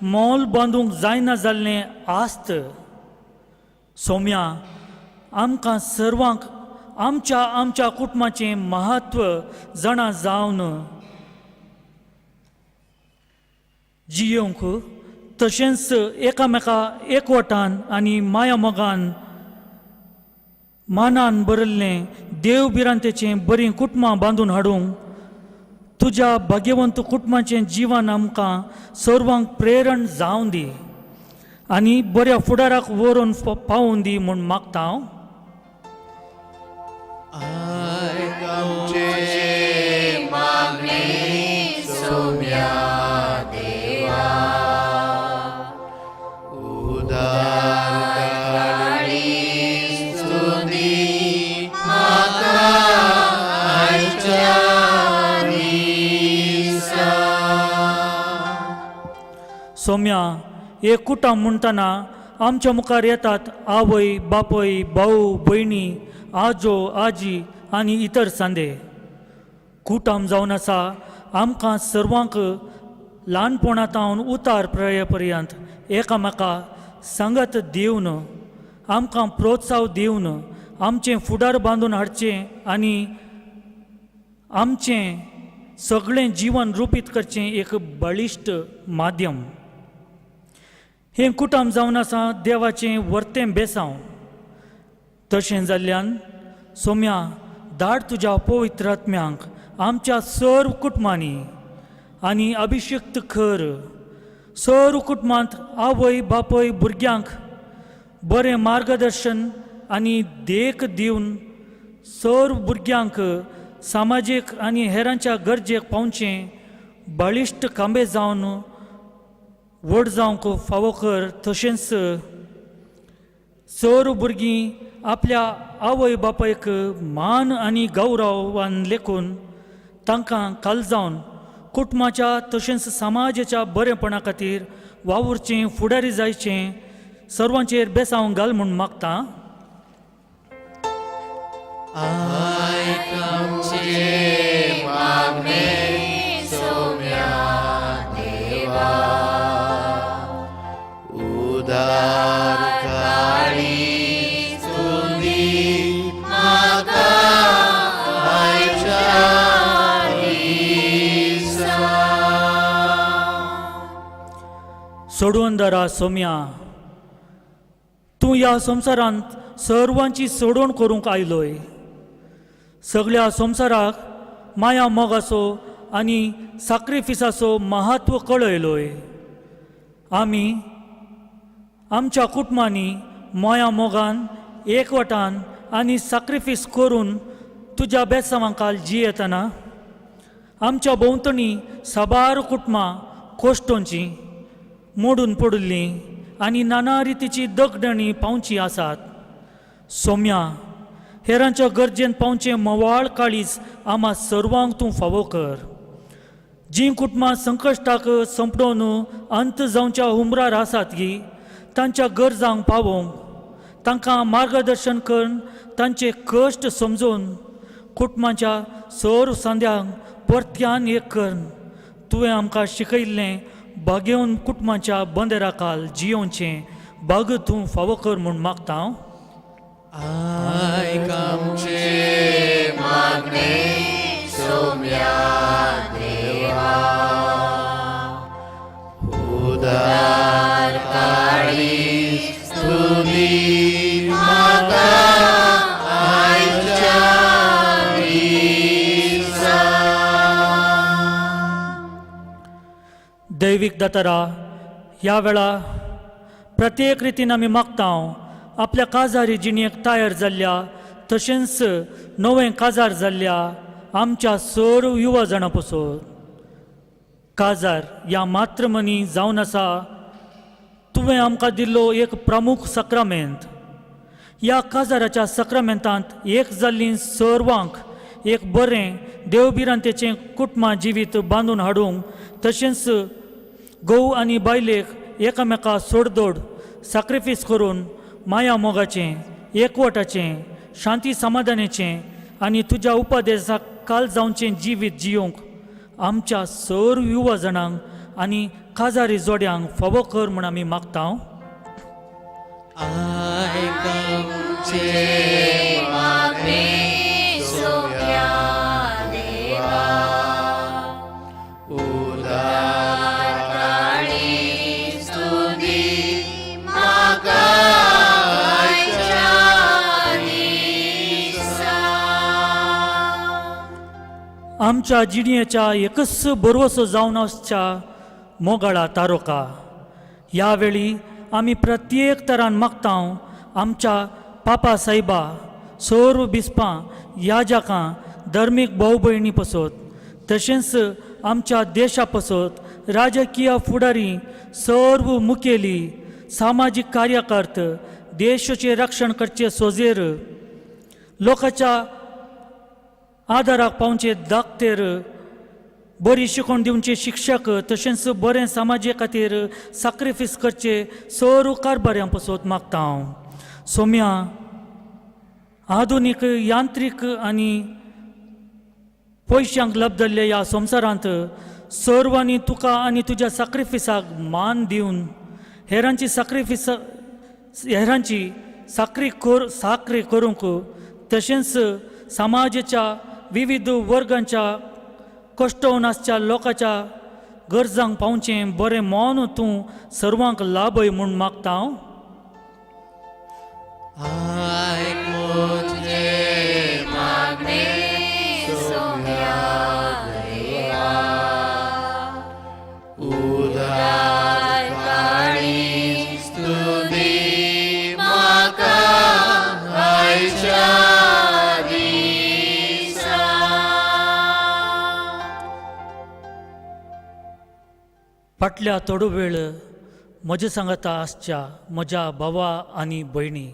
मोल बांदूंक जायना जाल्लें आस्त. सोम्या, आमकां सर्वांक आमच्या आमच्या कुटुंबाचें म्हत्व जाणा जावन जियोवंक, तशेंच एकामेका एकवटान आनी माया मोगान मानान भरिल्लें देव भिरांतेचें बरीं कुटुंबां बांदून हाडूंक तुज्या भाग्यवंत कुटुंबाचें जिवन आमकां सर्वांक प्रेरण जावन दी आनी बऱ्या फुडाराक व्हरून पावोवन दी म्हूण मागता हांव. आयक आमचे मागणे सोम्या देवा, उदार काळीज तूं दी म्हाका आयच्या दिसा. सोम्या, एक कुटुंब म्हणटना आमच्या मुखार येतात आवय बापूय, भाऊ भयणी, आजो आजी आनी इतर सांदे. कुटुंब जावन आसा आमकां सर्वांक ल्हानपणांत उतार प्रये पर्यंत एकामेका सांगत दिवन, आमकां प्रोत्साव दिवन आमचें फुडार बांदून हाडचें आनी आमचें सगळें जिवन रुपीत करचें एक बळिश्ट माध्यम. हें कुटुंब जावन आसा देवाचें वर्तें बेसांव. तशें जाल्ल्यान सोम्या, धाड तुज्या पवित्र आत्म्यांक आमच्या सर्व कुटुंबांनी आनी अभिशिक्त कर. सर्व कुटुंबांत आवय बापूय भुरग्यांक बरें मार्गदर्शन आनी देख दिवन सर्व भुरग्यांक सामाजीक आनी हेरांच्या गरजेक पावचें बळिश्ट खांबे जावन व्हड जावंक फावो कर. तशेंच सर्व भुरगीं आपल्या आवय बापायक मान आनी गौरवान लेखून तांकां काल जावन कुटुंबाच्या तशेंच समाजाच्या बरेपणा खातीर वावुरचें फुडारी जायचें सर्वांचेर बेसांव घाल म्हूण मागता. आयक आमचे मागणे सोम्या देवा, उदार काळीज तूं दी म्हाका आयच्या दिसा. सोडवणदारा सोम्या, तूं ह्या संवसारांत सर्वांची सोडवण करूंक आयलोय. सगळ्या संवसाराक माया मोगाचो आनी साक्रिफिसाचो महत्व कळयलोय. आमी आमच्या कुटुंबांनी माया मोगान, एकवटान आनी साक्रिफीस करून तुज्या बेसांवांकाल जियेतना आमच्या भोंवतणी साबार कुटुंबां कोश्टोंचीं, मोडून पडिल्लीं आनी नाना रितीची दगदणी पावची आसात. सोम्या, हेरांच्या गरजेन पावचें म्होवाळ काळीज आमा सर्वांक तूं फावो कर. जीं कुटुंबां संकश्टाक संपडोवन अंत जावच्या हुमरार आसात गी तांच्या गरजांक पावोवंक तांकां मार्गदर्शन करून तांचे कश्ट समजून कुटुंबाच्या सर्व सांद्यांक परत्यान एक कर. तुवें आमकां शिकयल्लें बागेवन कुटुंबाच्या बंदराखाल जियोवचें बाग तूं फावो कर म्हूण मागता हांव. आयक आमचे मागणे सोम्या देवा, उदार काळीज तूं दी म्हाका आयच्या दिसा. दैवीक दातारा, ह्या वेळा प्रत्येक रितीन आमी मागता आपल्या काजारी जिणेक तयार जाल्ल्या तशेंच नवें काजार जाल्ल्या आमच्या सर्व युवा जाणां पसून. काजार ह्या मात्रमनी जावन आसा तुवें आमकां दिल्लो एक प्रमुख सक्रामेंत. ह्या काजाराच्या सक्रामेंतांत एक जाल्लीं सर्वांक एक बरें देवभिरांतेचें कुटुंबा जिवीत बांदून हाडूंक तशेंच घोव आनी बायलेक एकामेका सोडदोड साक्रिफीस करून माया मोगाचें, एकवटाचें, शांती समाधानाचें आनी तुज्या उपदेसाक काल जावचें जिवीत जियोवंक आमच्या सर्व युवा जाणांक आनी काजारी जोड्यांक फावो कर म्हूण आमी मागता. आयक आमचे मागणे सोम्या देवा, उदार काळीज तूं दी म्हाका आयच्या दिसा. आमच्या जिणेच्या एकच बरवसो जावन आसच्या मोगाळा तारोका, ह्या वेळी आमी प्रत्येक तरान मागता आमच्या पापा सायबा, सर्व बिस्पां, याजकां, धर्मीक भाव भयणी पसत, तशेंच आमच्या देशा पसत राजकीय फुडारी, सर्व मुखेली, सामाजीक कार्यकर्ते, देशाचें रक्षण करचे सोजेर, लोकांच्या आदाराक पावचे दाक्तेर, बरी शिकवण दिवचे शिक्षक, तशेंच बरें समाजे खातीर साक्रिफीस करचे सर्व कारभाऱ्यां पसत मागता हांव. सोम्या, आधुनीक यांत्रीक आनी पयशांक लब्धल्ल्या ह्या संवसारांत सर्वांनी तुका आनी तुज्या साक्रिफिसाक मान दिवन हेरांची साक्रिफिस हेरांची साकरी कर साकरी करूंक, तशेंच समाजाच्या विविध वर्गांच्या कश्टोवन आसच्या लोकांच्या गरजांक पावचें बरें मन तूं सर्वांक लाभय म्हूण मागता हांव. आयक म्हजें मागणें सोम्या देवा, उदार काळीज तूं दी म्हाका आयच्या दिसा. फाटल्या थोडो वेळ म्हज्या सांगाता आसच्या म्हज्या भावा आनी भयणी,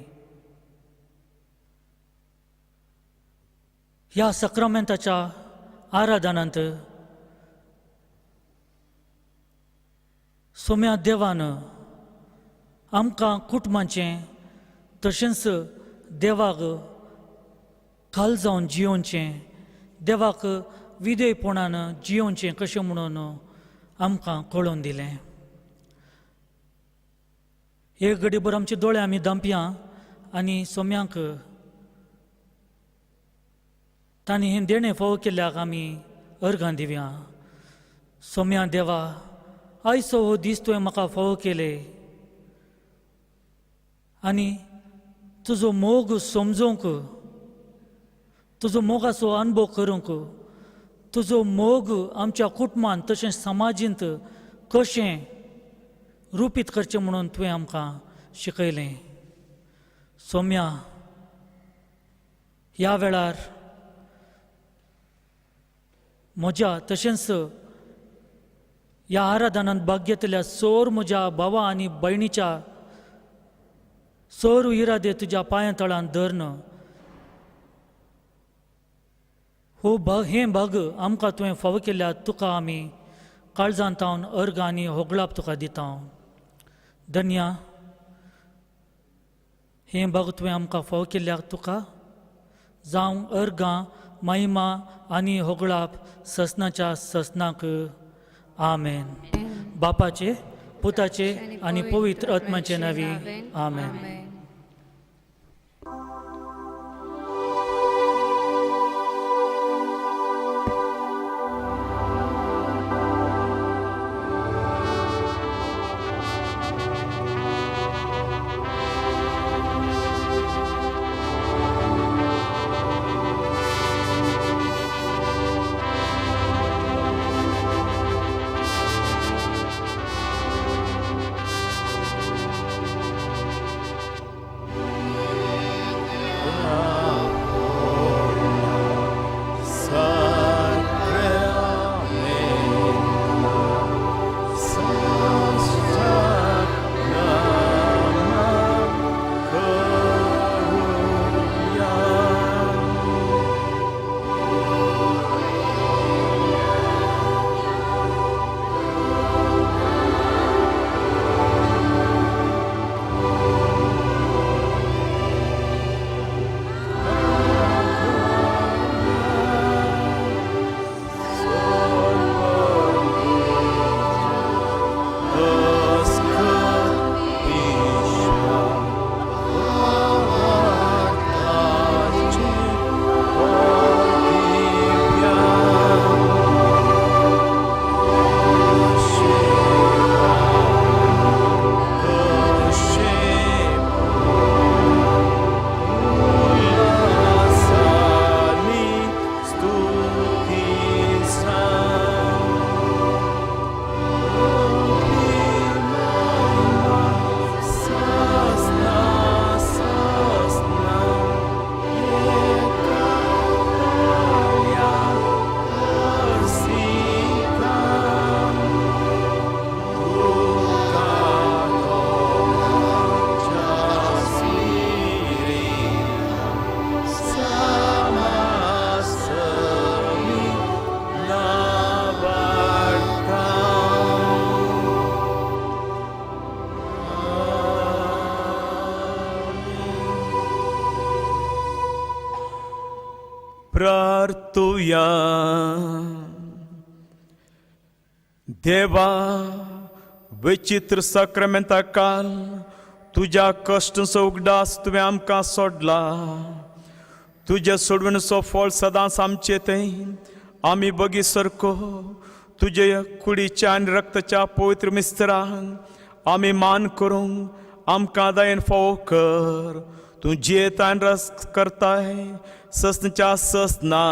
ह्या सक्रामेंताच्या आराधनांत सोम्या देवान आमकां कुटुंबाचें तशेंच देवाक खाल जावन जियोवचें, देवाक विधेयपणान जियोवचें कशें म्हणून आमकां कळोवन दिलें. एक घडीभर आमचे दोळे आमी दांपया आनी सोम्यांक तांणी हें देणें फावो केल्ल्याक आमी अर्गां दिवया. सोम्या देवा, आयचो हो दीस तुवें म्हाका फावो केले आनी तुजो मोग समजूंक, तुजो मोगाचो अनुभव करूंक, तुजो मोग आमच्या कुटुंबांत तशेंच समाजींत कशें रुपीत करचें म्हणून तुवें आमकां शिकयलें. सोम्या, ह्या वेळार म्हज्या तशेंच ह्या आराधनांत भाग घेतल्या सोर म्हज्या भावा आनी भयणीच्या सोर इरादे तुज्या पांया तळान धरून हो भाग हें भाग आमकां तुवें फावो केल्या तुका आमी काळजांत तावन अर्गां आनी होगळाप तुका दिता. धन्या, हें भाग तुवें आमकां फावो केल्याक तुका जावं अर्गां, महिमा आनी होगळाप ससनाच्या ससनाक. आमेन. बापाचे, पुताचे आनी पवित्र आत्म्याचे नांवी आमेन. करुया. देवा, विचित्र साक्रमेंता काल तुज्या कश्टांचो उगडास तुवें आमकां सोडला. तुज्या सोडवणेचो फळ सदांच आमचे थंय आमी बगी सारको तुजे कुडीच्या आनी रक्ताच्या पवित्र मिस्त्रांक आमी मान करूंक आमकां दयेन फावो कर. तूं जियेता आनी रस करताय ससनच्या ससना.